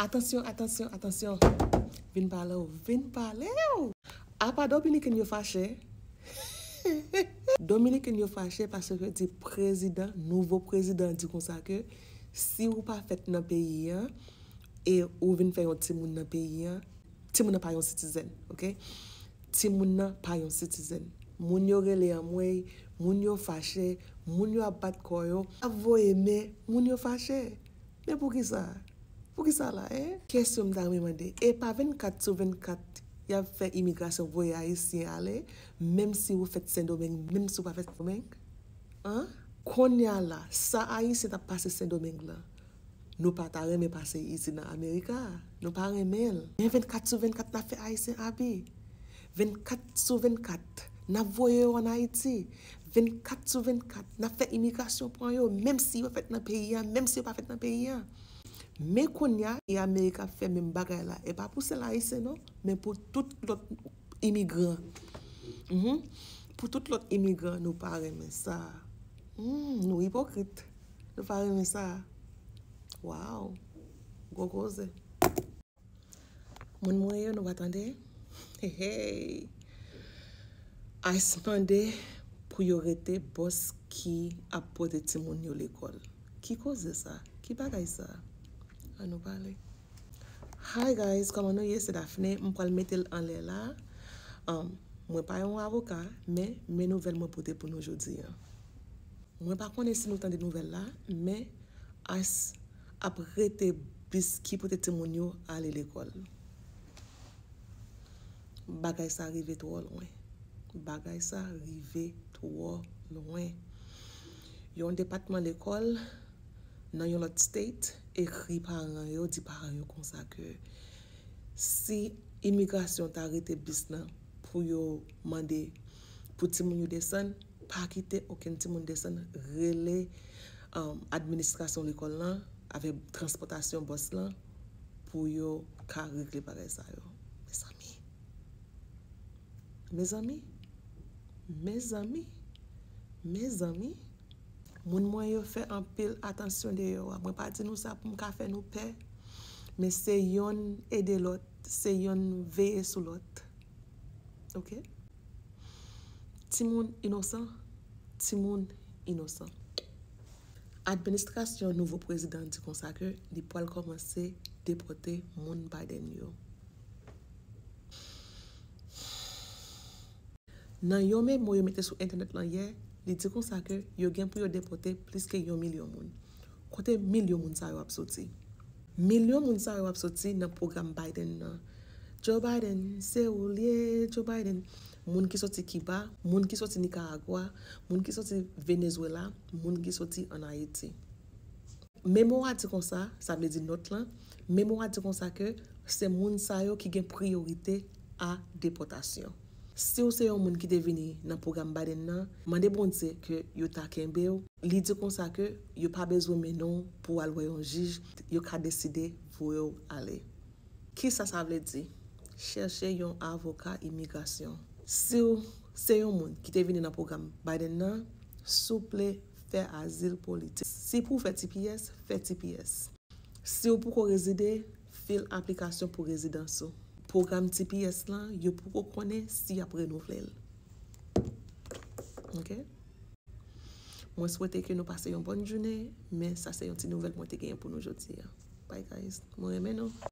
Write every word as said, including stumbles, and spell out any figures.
Atansyon, atansyon, atansyon. Vin pale w, vin pale w. Apa Dominiken yo fache? Dominiken yo fache paske di prezidan, nouvo prezidan di konsa ke si ou pa fèt nan peyi an e ou vin fè yon timoun nan peyi an, timoun nan pa yon citizen, ok? Timoun nan pa yon citizen. Moun yo rele anmwey, moun yo fache, moun yo ap bat kò yo, ap voye men, moun yo fache. Men poukisa? Poukisa la, en? Kesyon m ta renmen mande. E pa vennkat sou vennkat y ap fè imigrasyon voye Ayisyen ale, menm si ou fèt Sendomeng, menm si ou pa fèt Sendomeng? An? Kounye a la, sa Ayisyen t ap pase Sendomeng lan, nou pa ta renmen pase isit nan Amerika. Nou pa renmen l. Men vennkat sou vennkat n ap fè Ayisyen abi. Vennkat sou vennkat, n ap voye yo ann Ayiti. Vennkat sou vennkat, n ap fè imigrasyon pran yo, menm si yo fèt nan peyi a, menm si yo pa fèt nan peyi a. Men kounye a, e Amerik ap fè menm bagay la. E pa pou sèl Ayisyen non, men pou tout lòt imigran. Mhm. Pou tout lòt imigran, nou pa renmen sa. Hmm, nou ipokrit. Nou pa renmen sa. Waw. Gwo koze. Moun mwen yo, nou pa tande? Hey, hey. ICE mande pou yo rete bòs ki ap pote timoun yo lekòl. Ki koze sa? Ki bagay sa? An nou pale. Hi guys, kòman nou ye? Se Daphné. M pral mete l anlè la. Um, mwen pa yon avoka, men, men nouvèl mwen pote pou nou jodi a. Mwen pa konnen si nou tande nouvèl la, men ICE ap rete bis ki pote timoun yo ale lekòl. Bagay sa rive twò lwen. Bagay sa rive twò lwen. Yon depatman lekòl nan yon lòt state ekri paran yo, di paran yo konsa ke si imigrasyon ta rete bis lan pou yo mande pou timoun yo desann, pa kite okenn timoun desann, rele, um, administrasyon lekòl lan avèk transpòtasyon bòs lan pou yo ka regle bagay sa yo. Mezanmi. Mezanmi. Mezanmi. Mezanmi. Moun mwen yo, fè anpil atansyon deyò a. Mwen pa di nou sa pou m ka fè nou pè, men se yonn ede lòt, se yonn veye sou lòt. Ok? Timoun inosan, timoun inosan. Administrasyon nouvo prezidan di konsa ke li pral kòmanse depòte moun Biden yo. Nan yon memo yo mete sou entènèt lan yè, li di konsa ke yo gen pou yo depòte plis ke yon milyon moun. Kote milyon moun sa yo ap soti? Milyon moun sa yo ap soti nan pwogram Biden nan. Joe Biden, se ou l ye, Joe Biden. Moun ki soti Kiba, moun ki soti Nikaragwa, moun ki soti Venezuela, moun ki soti ann Ayiti. Memo a di konsa, sa vle di nòt lan, memo a di konsa ke se moun sa yo ki gen priyorite a depòtasyon. Si w se yon moun ki te vini nan pwogram Biden nan, mande Bondye ke yo ta kenbe w. Li di konsa ke yo pa bezwen mennen w pou w al wè yon jij, yo ka deside voye w ale. Kisa sa vle di? Chèche yon avoka imigrasyon. Si w se yon moun ki te vini nan pwogram Biden nan, souple fè azil politik. Si pou w fè T P S, fè T P S. Si w poko rezide, fil aplikasyon pou rezidans ou. Pwogram T P S lan, yo poko konnen si y ap renouvle l. Ok? Mwen swete ke nou pase yon bòn jounen, men sa se yon ti nouvèl mwen te genyen pou nou jodi a. Bye guys. Mwen renmen nou.